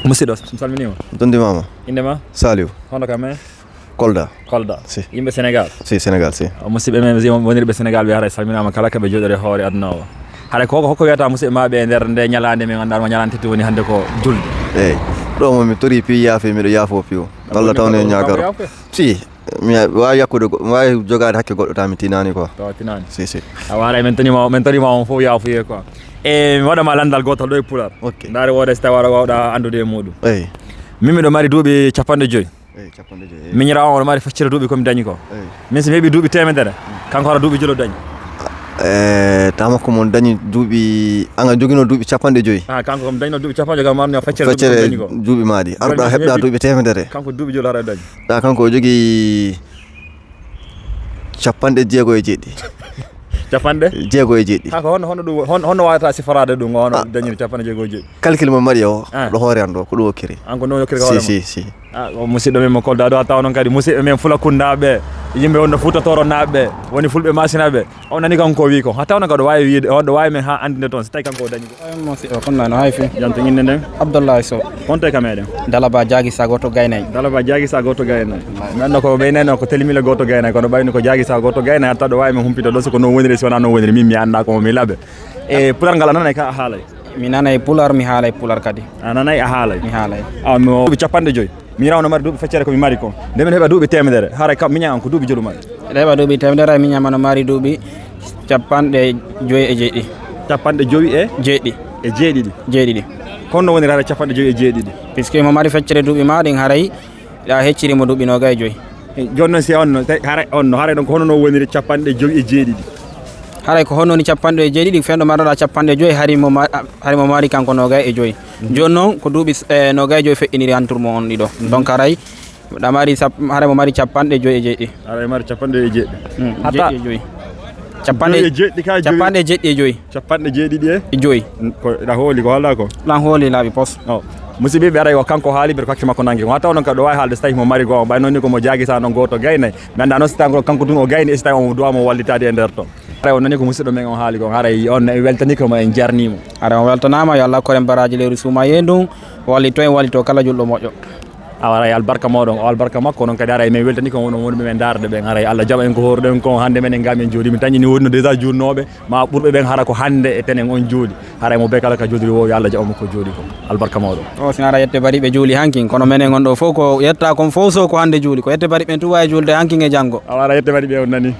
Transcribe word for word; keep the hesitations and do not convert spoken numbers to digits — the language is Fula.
Musidɗo, mi salminiima. Tondimaama. Innde ma? Saliou. Hono ka men? Kolda. Kolda. Si. Yimɓe Sénégal? Si, Sénégal, si. Musidɓe men wonirɓe Sénégal ɓe haray salminaama kala ka ɓe jooɗori hoore aduna o. Haray ko hokko wiyata musidɓe ma ɓe e nder nde ñalaande men anndaa ma ñalaande tati woni hannde ko julde. Eyi. Ɗo mo mi tori piyo yaafe miɗo yaafo piyo. Allah tawne ñaagaro. Si. Mi waawi yakkude go- mi waawi jogaade hakke goɗɗo taw mi tinaani quoi. Taw tinaani. Si si. A waray men tonima men tonima on fof yaafuye quoi. E mi waɗa ma lanndal gootol ɗo e pular. Ok. Ndaare wooda si tawi aɗa wawɗa anndude e muɗum. Eyi. Min miɗo mari duuɓi capanɗe joyi. Eyi capanɗe joyi. Miñira on oɗo mari feccere duuɓi komi dañi ko. Eyi. Min so mi heɓi duuɓi temedere kanko hara duuɓi jolo dañi. E tama ko mon dañi duuɓi an a jogino duuɓi capanɗe joyi. Ah, kanko komi dañino duuɓi capanɗe joyi kam marno feccere duuɓi komi dañi ko. Duuɓi maɗi arɗa heɓɗa duuɓi temedere. Kanko duuɓi jolo hara dañi. Ɗa kanko o jogii capanɗe jeego e jeeɗiɗi. Capanɗe jeego e jeeɗiɗi. Hako honno honno ɗum honno honno wawata siforaade ɗum o hono dañiri capanɗe jeego e jeeɗiɗi? Calcul mo maɗi o ɗo hoore an ɗo ko ɗum okkiri an ko noon yokkiri si si si. Ah, o musidɗo men mo kolda ɗo a tawa noon kadi musidɓe men fula kundaaɓe yimɓe wonno fuuta toro naaɓe woni fulɓe masinaɓe. On nani kanko o wi ko ha tawno kaɗo wawi wiide on ɗo wawi men ha andinde toon so tawi kanko o dañi ko. Mo si o kon nano hay fi. Janto inde nden? Abdoulaye Sow. Honto e ka meɗen? Dalaba jaagi sago to gaynay. Dalaba jaagi sago to gaynay. Mi anndo ko ɓeynani o ko telimile goto gaynay kono ɓayni ko jaagi sago to gaynay hatta ɗo wawi men humpito ɗo siko noon woniri si wona noon woniri min mi annda ko mo mi laɓe. E pular ngal a nanay ka a haalay? Mi nanay pular mi haalay pular kadi. A nanay a haalay? Mi haalay. Awa mi o duuɓi capanɗe joyi. Mi raw no mari duuɓi feccere ko mi mari ko nde min heɓa duuɓi temedere haray kam miña an ko duuɓi jolu mari. Eɗa heɓa duuɓi temedere hay miña mano mari duuɓi capanɗe joyi e jeeɗiɗi. Capanɗe joyi e jeeɗiɗi. E jeeɗiɗi. Jeeɗiɗi. Kono no woni haray capanɗe joyi e jeeɗiɗi? Puisque mo mari feccere duuɓi ma ɗin haray ɗa hecciri mo duuɓi noga e joyi. Jooni noon si on no tawi haray on no haray ɗon ko hono no woniri capanɗe joyi e jeeɗiɗi? Haray ko hono woni capanɗe e jeeɗiɗi fenɗo marɗoɗa capanɗe joyi hari mo ma- hari mo mari kanko noga e joyi. Jooni noon ko duuɓi eh, noga e joyi feƴƴiniri entour mo on ɗiɗo donc haray ɗa mari sap- haray mo mari capanɗe joyi e jeeɗiɗi. Haray mari capanɗe joyi e jeeɗiɗi. Hatta jeeɗiɗi e joyi. Capanɗe joyi e jeeɗiɗi ka joyi. Capanɗe jeeɗiɗi e joyi. Capanɗe jeeɗiɗi e joyi. Ko ɗa hooli ko haalɗa ko? Ɗan hooli laaɓi pos. O musidɓe ɓe aray o kanko haali ɓe ko hakke makko nangi ko ha taw noon ka ɗo wawi haalde so tawi mo mari goo ɓay noon ni ko mo jaagisa noon gooto gaynay mi annda noon so tawi kanko tun o gayni e so tawi omo duwa mo wallitade e nder toon. Haray on nani ko musidɗo men on haali kon haray on en weltani ko mo en jarnimo. Haray on weltanama yo Allah koren baraji lewru suumaye ndun wallito en wallito kala julɗo moƴƴo. Awa haray albarka moɗon o albarka makko onon kadi haray min weltani kon onon wonɓe men darde ɓen haray Allah jaɓa en ko horuɗen kon hande men en gam en jooɗi mi tañi ni wonno déjà juulnoɓe ma ɓurɓe ɓen hara ko hande e tenen on jooɗi haray mo be kala ka jooɗiri wo yo Allah jaɓa mo ko jooɗi kon albarka moɗon. O sina ara yette bari ɓe juuli hankin kono menen on ɗo fof ko yetta kon fof so ko hande juuli ko yette bari ɓen tuwa e juulde hankin e janngo. Awa ara yette bari ɓe on nani.